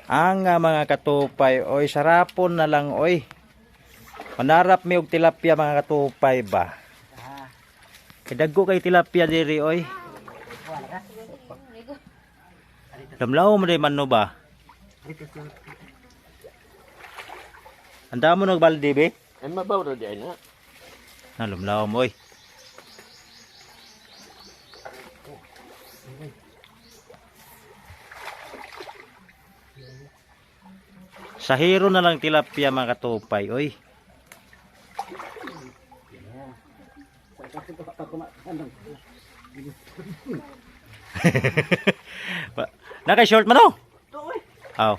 Ang mga katupay, oy, sarapon na lang, oy. Manarap mi og tilapia, mga katupay ba. Kay dagko kay tilapia diri, oy. Lamlaw mo day man no ba? Anda mo nagbalde be? Ay mabaw ra di ay na. Na lumlaw mo, oy. Sahiro na lang tilapia, mga katupay, oy. Naka short man oh. Aw.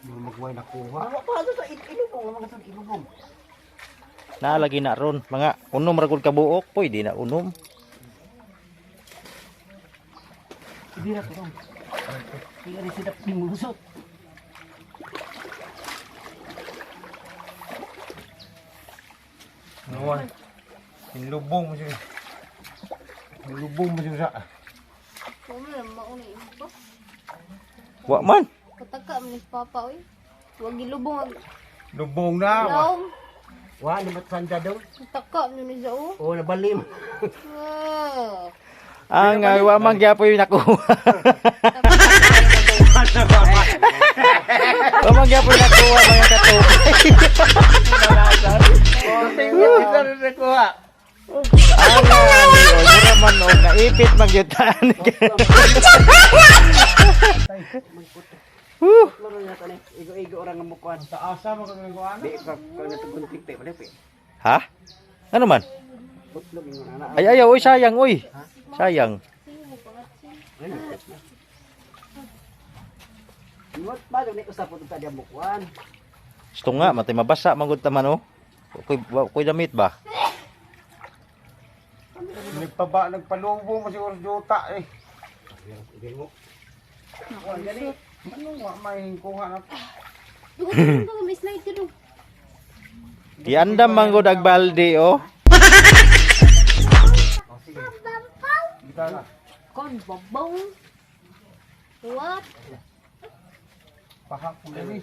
Magway na kuha. Pa sa ilubong, mga sa ilubong. Naalagi na ron mga unom ra gud ka buok, pwede na unom. Ibira ko dong. Kaya rin sila pimulusot. Nuwan. Inlubong mo siya. Inlubong mo siya. Wala man mauna iba. Wa man. Kataka man ni papa oy. Wag gilubong ang Lubong na. laom. Wa ni matsanda daw. Kataka man ni sa o. Oh, nabalim. Wow. Ang wa man gyapoy nakuha. Wa man gyapoy nakuha, mga katupay. Tingnan kita rin nakuha. Ang mura man og naipit man gyud taan. Woo! Loro na tani. Igo-igo orang nga mukuan. Sa asa mo kami kuha. Di pa ko natugon tipe wala pa. Ha? Ano man? Putlog ingon ana. Ay ay oy, sayang oy. Sayang. Ingot ba ni usap po ta diya mukuan. Gusto nga matay mabasa man gud ta man oh. Koy koy damit ba? Nagpaba, nagpalubong mo siguro juta eh. Ano wa may kuha na. Dugo dugo may slide ka dong. Giandam man gud ag balde oh. Kita na. Kon babaw. What? Pahak mo dali.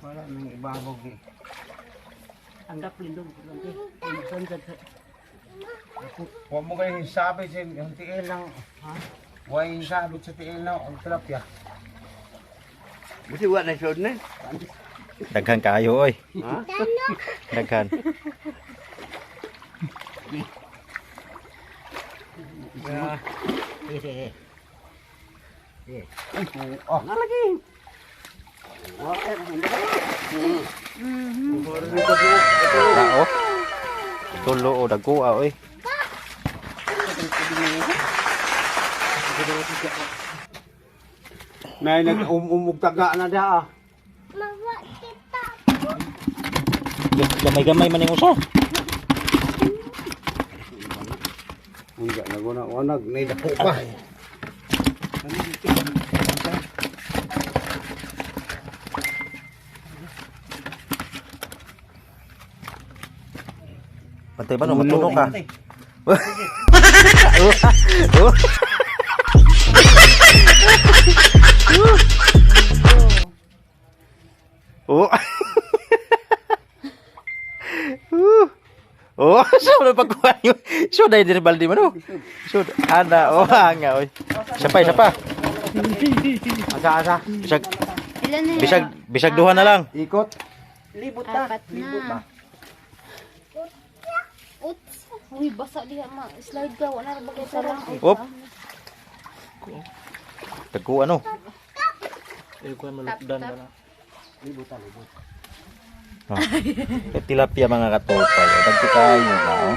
Wala nang ibabog eh. Ang daplin dong. Magsanda sa Huwag mo kayo hisabit sa yung tiil lang. Ha? Huwag hisabit sa tiil lang ang tilapia. Buti wa na sud na. Daghan kaayo oy. Ha? Daghan. Eh eh. Eh. Ay, oh. Nga lagi. Wa eh hindi ka. Tao. Tulo o dagko oy. Nay nag-umumog taga na da ah. Gamay-gamay man ning usa. Unja na guna wanag nay dako pa. Pantay ba no matuno ka? Oh. Oh, so na pagkuha yun. So dahil din balde man oh. So ana oh anga oy. Isa pa, isa pa. Asa asa. Bisag Ilan na yan? bisag bisag duha na lang. Ikot. Libot ta. Apat na. Uts. Uy, basa diha ma. Slide ka wala ra bagay sa lang. Op. Dagko ano? Tap tap. Libot ta libot. Oh. Tilapia, mga katopay. Dagko kayo ba oh.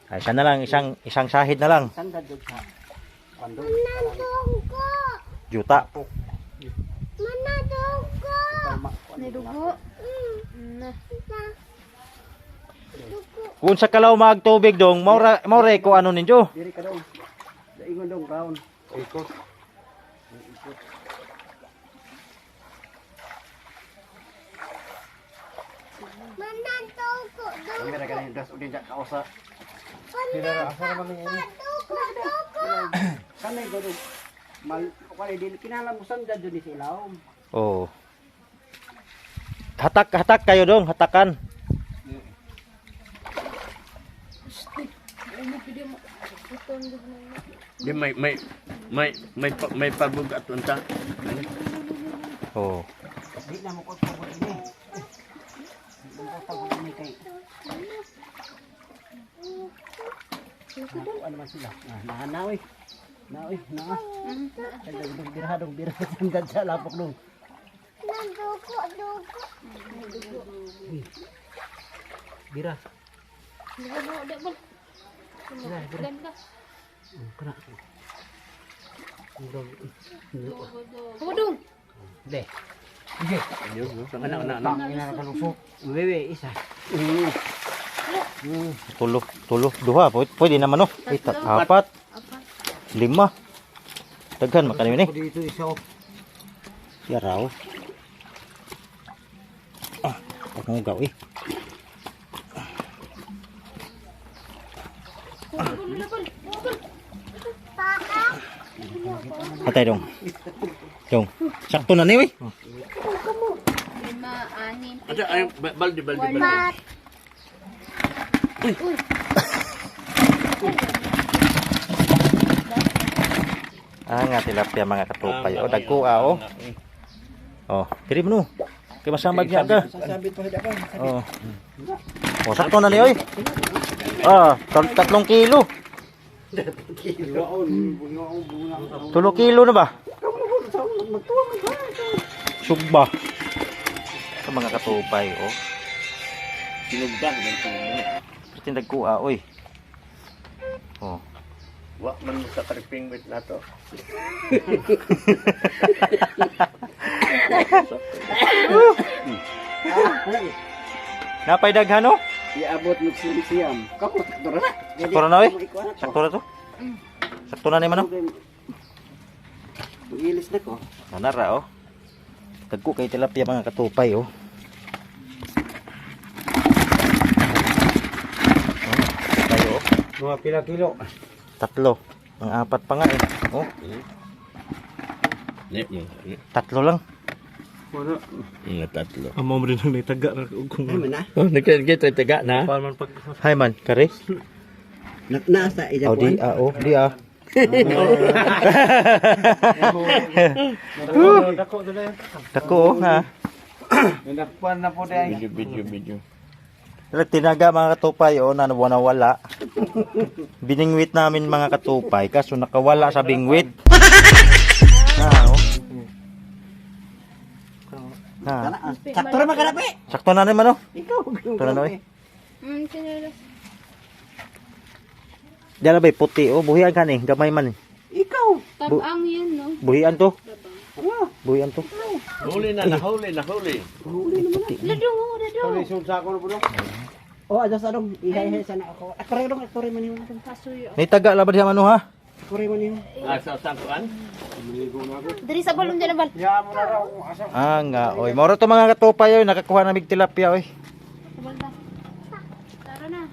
Ay, isa na lang, isang sahid na lang. Sandad jud sa kwando. Juta. May dugo. Na. Kung sa kalaw magtubig dong, maura ko ano ninyo. Diri ka dong. Daingon dong round. Ikot. Kami ra ganin das udin ja kausa. Sila asa naman ni Kanay gud mal kuan dili kinahanglan mo sandad jud ni sa ilawom. Oh. Hatak hatak kayo dong, hatakan. Di may pabugat unta. Oh. Di na mo ko pagod ini. Di mo ko pagod ini kay. Ano man sila? Na na oy. Na oy, na. Dong bira dong bira sandad sa lapok dong. Bira. Dugo dugo di bal. Ganda. Kana. Dong. Ako dong. De. Ana ana ana. Tangina na kalusot. Wewe isa. Tulo, tulo, duha. Pwede naman no. Ay, apat, Apat. lima. Daghan makanyo ni. Dito isa oh. Yaraw. Ah, pagmugaw eh. Patay dong. Dong. Sakto na ni, wey. Lima, anim, Asa ay baldi baldi baldi. Uy. Ah, nga tilapia mga katupay. Oh, dagko ah, oh. Oh, diri mo no. Kay masamad niya ka. Sasabit pa hida pa. Oh. Oh, sakto na ni, oy. Ah, 3 kilo. 3 kilo na ba? Sugba. Sa mga katupay, oh. Sinugdan man sinugdan. Tindag ko, ah, oy. Oh. Wa man mo sa kariping wit nato. Napay daghan, oh. Iabot mo siyam. Kapo sakto ra. Sakto ra na, oy. Sakto ra to. Sakto na ni man, oh. Ilis na ko. Nanara, oh. Dagko kay tilapia mga katupay, oh. Oh, tayo, oh. Mga pila kilo. Tatlo. Ang apat pa nga, eh. Oh, Ni mo. tatlo lang. Wala. Nga tatlo. Amo mo rin ang nagtaga na kung Ay man na. Oh, nagkita taga na. paano man pag Hi man, kare. Na sa ija Oh, di ah, oh, di ah. dako doon na. Dako, oh, ha. Nadakpan na po dahil. Video video video. Tinaga mga katupay, oh, na nawala. Biningwit namin mga katupay, kaso nakawala sa bingwit. Na, oh. Na. Sakto ra man pe. Sakto na naman, oh. Ikaw. Sakto na, oy. Chinelas. Diyan na ba'y puti, oh. Buhian ka ni, gamay man. Ikaw. Tabang yan, no? Buhian to. Buhian to. Huli na, nahuli, nahuli. Ladong, oh, ladong. Lisod sa ako na po dong. Oh, adyo sa dong. Ihay sana ako. Akore dong, akore man yun. Pasuyo. May taga laban siya ano, ha? Akore man yun. Ah, sa sangkuan? Diri sa balon dyan, bal. Ya mo na raw kung asa. Ah, nga, oy. Moro to mga katupay, oy. Nakakuha na mig tilapia, oy. Sabal ta. Tara na.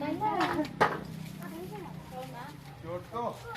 Tara na.